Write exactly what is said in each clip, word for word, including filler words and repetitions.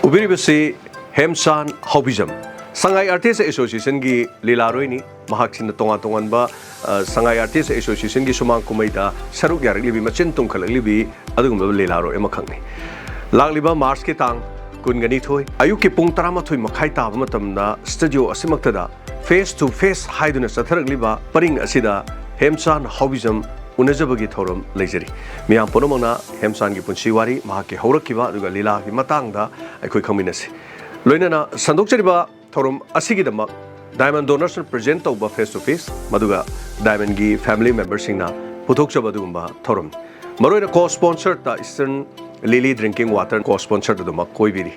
ꯎꯕꯤꯔꯤꯕꯁꯤ ꯍꯦꯝꯆꯥꯟ ꯍꯥꯎꯕꯤꯖꯝ, ꯁꯉꯥꯏ artist ꯑꯦꯁꯣꯁꯤꯌꯦꯁꯟꯒꯤ ꯂꯤꯂꯥꯔꯣꯏꯅꯤ꯫ ꯃꯍꯥꯛꯁꯤꯅ ꯇꯣꯉꯥꯟ ꯇꯣꯉꯥꯟꯕ, ꯑ, ꯁꯉꯥꯏ ꯑꯥꯔꯇꯤꯁ ꯑꯦꯁꯣꯁꯤꯌꯦꯁꯟꯒꯤ ꯁꯨꯃꯥꯡ ꯀꯨꯝꯍꯩꯗ ꯁꯔꯨꯛ ꯌꯥꯔꯛꯂꯤꯕꯤ, ꯃꯆꯤꯟ ꯇꯨꯝꯈꯠꯂꯛꯂꯤꯕꯤ ꯑꯗꯨꯒꯨꯝꯂꯕ ꯂꯤꯂꯥꯔꯣꯏ ꯑꯃꯈꯛꯅꯤ꯫ ꯂꯥꯛꯂꯤꯕ ꯃꯥꯔꯆꯀꯤ ꯇꯥꯡ ꯀꯨꯟꯒ ꯅꯤꯊꯣꯏ ꯑꯌꯨꯛꯀꯤ ꯄꯨꯡ ꯇꯔꯥꯃꯥꯊꯣꯏ ꯃꯈꯥꯏ ꯇꯥꯕ ꯃꯇꯝꯗ ꯁ꯭ꯇꯨꯗꯤꯑꯣ ꯑꯁꯤꯃꯛꯇꯗ Face to Face ꯍꯥꯏꯗꯨꯅ ꯆꯠꯊꯔꯛꯂꯤꯕ ꯄꯔꯤꯡ ꯑꯁꯤꯗ ꯍꯦꯝꯆꯥꯟ ꯍꯥꯎꯕꯤꯖꯝ ꯎꯅꯖꯕꯒꯤ ꯊꯧꯔꯝ ꯂꯩꯖꯔꯤ꯫ ꯃꯤꯌꯥꯝ ꯄꯨꯝꯅꯃꯛꯅ ꯍꯦꯝꯆꯥꯟꯒꯤ ꯄꯨꯟꯁꯤ ꯋꯥꯔꯤ, ꯃꯍꯥꯛꯀꯤ ꯍꯧꯔꯛꯈꯤꯕ ꯑꯗꯨꯒ ꯂꯤꯂꯥꯒꯤ ꯃꯇꯥꯡꯗ ꯑꯩꯈꯣꯏ ꯈꯪꯃꯤꯟꯅꯁꯤ꯫ ꯂꯣꯏꯅꯅ ꯁꯟꯗꯣꯛꯆꯔꯤꯕ ꯊꯧꯔꯝ ꯑꯁꯤꯒꯤꯗꯃꯛ ꯗꯥꯏꯃꯟ ꯗꯣꯅꯔꯁꯅ ꯄ꯭ꯔꯦꯖꯦꯟ ꯇꯧꯕ Face to Face, ꯃꯗꯨꯒ ꯗꯥꯏꯃꯟꯒꯤ ꯐꯦꯃꯤꯂꯤ ꯃꯦꯝꯕꯔꯁꯤꯡꯅ ꯄꯨꯊꯣꯛꯆꯕ ꯑꯗꯨꯒꯨꯝꯕ ꯊꯧꯔꯝꯅꯤ꯫ ꯃꯔꯨꯑꯣꯏꯅ ꯀꯣ ꯁ꯭ꯄꯣꯟꯁꯔꯗ ꯏꯁꯇꯔꯟ ꯂꯤꯂꯤ ꯗ꯭ꯔꯤꯡꯀꯤꯡ ꯋꯥꯇꯔ ꯀꯣ ꯁ꯭ꯄꯣꯟꯁꯔꯗ ꯑꯗꯨꯃꯛ ꯑꯣꯏꯕꯤꯔꯤ꯫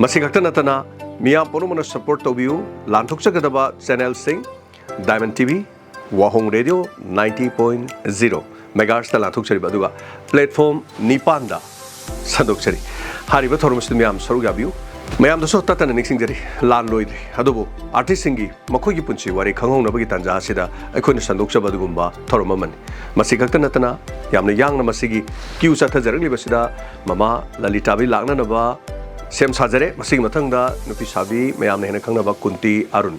ꯃꯁꯤ ꯈꯛꯇ ꯅꯠꯇꯅ ꯃꯤꯌꯥꯝ ꯄꯨꯝꯅꯃꯛꯅ ꯁꯄꯣꯔꯠ ꯇꯧꯕꯤꯌꯨ꯫ ꯂꯥꯟꯊꯣꯛꯆꯒꯗꯕ ꯆꯦꯅꯦꯜꯁꯤꯡ, ꯗꯥꯏꯃꯟ ꯇꯤ ꯚꯤ, ꯋꯥꯍꯣꯡ ꯔꯦꯗꯤꯑꯣ ninety point zero megahertzꯇ ꯂꯥꯟꯊꯣꯛꯆꯔꯤꯕ, ꯑꯗꯨꯒ ꯄ꯭ꯂꯦꯠꯐꯣꯝ ꯅꯤꯄꯥꯟꯗ ꯁꯟꯗꯣꯛꯆꯔꯤ꯫ ꯍꯥꯏꯔꯤꯕ ꯊꯧꯔꯝ ꯑꯁꯤꯗ ꯃꯤꯌꯥꯝ ꯁꯔꯨꯛ ꯌꯥꯕꯤꯌꯨ꯫ ꯃꯌꯥꯝꯗꯁꯨ ꯇꯠꯇꯅ ꯅꯤꯡꯁꯤꯡꯖꯔꯤ, ꯂꯥꯟ ꯂꯣꯏꯗ꯭ꯔꯤ, ꯑꯗꯨꯕꯨ ꯑꯥꯔꯇꯤꯁꯁꯤꯡꯒꯤ ꯃꯈꯣꯏꯒꯤ ꯄꯨꯟꯁꯤ ꯋꯥꯔꯤ ꯈꯪꯍꯧꯅꯕꯒꯤ ꯇꯥꯟꯖꯥ ꯑꯁꯤꯗ ꯑꯩꯈꯣꯏꯅ ꯁꯟꯗꯣꯛꯆꯕ ꯑꯗꯨꯒꯨꯝꯕ ꯊꯧꯔꯝ ꯑꯃꯅꯤ꯫ ꯃꯁꯤ ꯈꯛꯇ ꯅꯠꯇꯅ ꯌꯥꯝꯅ ꯌꯥꯡꯅ ꯃꯁꯤꯒꯤ ꯀ꯭ꯌꯨ ꯆꯠꯊꯖꯔꯛꯂꯤꯕꯁꯤꯗ ꯃꯃꯥ ꯂꯂꯤꯇꯥꯕꯤ ꯂꯥꯛꯅꯅꯕ ꯁꯦꯝ ꯁꯥꯖꯔꯦ꯫ ꯃꯁꯤꯒꯤ ꯃꯊꯪꯗ ꯅꯨꯄꯤ ꯁꯥꯕꯤ ꯃꯌꯥꯝꯅ ꯍꯦꯟꯅ ꯈꯪꯅꯕ ꯀꯨꯟꯇꯤ ꯑꯔꯨꯟ꯫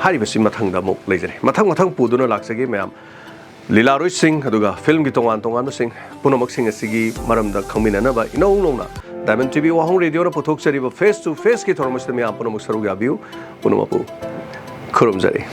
ꯍꯥꯏꯔꯤꯕꯁꯤ ꯃꯊꯪꯗ ꯑꯃꯨꯛ ꯂꯩꯖꯔꯦ꯫ ꯃꯊꯪ ꯃꯊꯪ ꯄꯨꯗꯨꯅ ꯂꯥꯛꯆꯒꯦ ꯃꯌꯥꯝ꯫ ꯂꯤꯂꯥꯔꯣꯏꯁꯤꯡ ꯑꯗꯨꯒ ꯐꯤꯜꯝꯒꯤ ꯇꯣꯉꯥꯟ ꯇꯣꯉꯥꯟꯕꯁꯤꯡ ꯄꯨꯝꯅꯃꯛꯁꯤꯡ ꯑꯁꯤꯒꯤ ꯃꯔꯝꯗ ꯈꯪꯃꯤꯟꯅꯅꯕ ꯏꯅꯧ ꯅꯧꯅ ꯗꯥꯏꯃꯟ ꯇꯤ ꯚꯤ ꯋꯥꯍꯣꯡ ꯔꯦꯗꯤꯑꯣꯅ ꯄꯨꯊꯣꯛꯆꯔꯤꯕ Face to Faceꯀꯤ ꯊꯧꯔꯝ ꯑꯁꯤꯗ ꯃꯌꯥꯝ ꯄꯨꯝꯅꯃꯛ ꯁꯔꯨꯛ ꯌꯥꯕꯤꯌꯨ꯫ ꯄꯨꯝꯅꯃꯛꯄꯨ ꯈꯨꯔꯨꯝꯖꯔꯤ꯫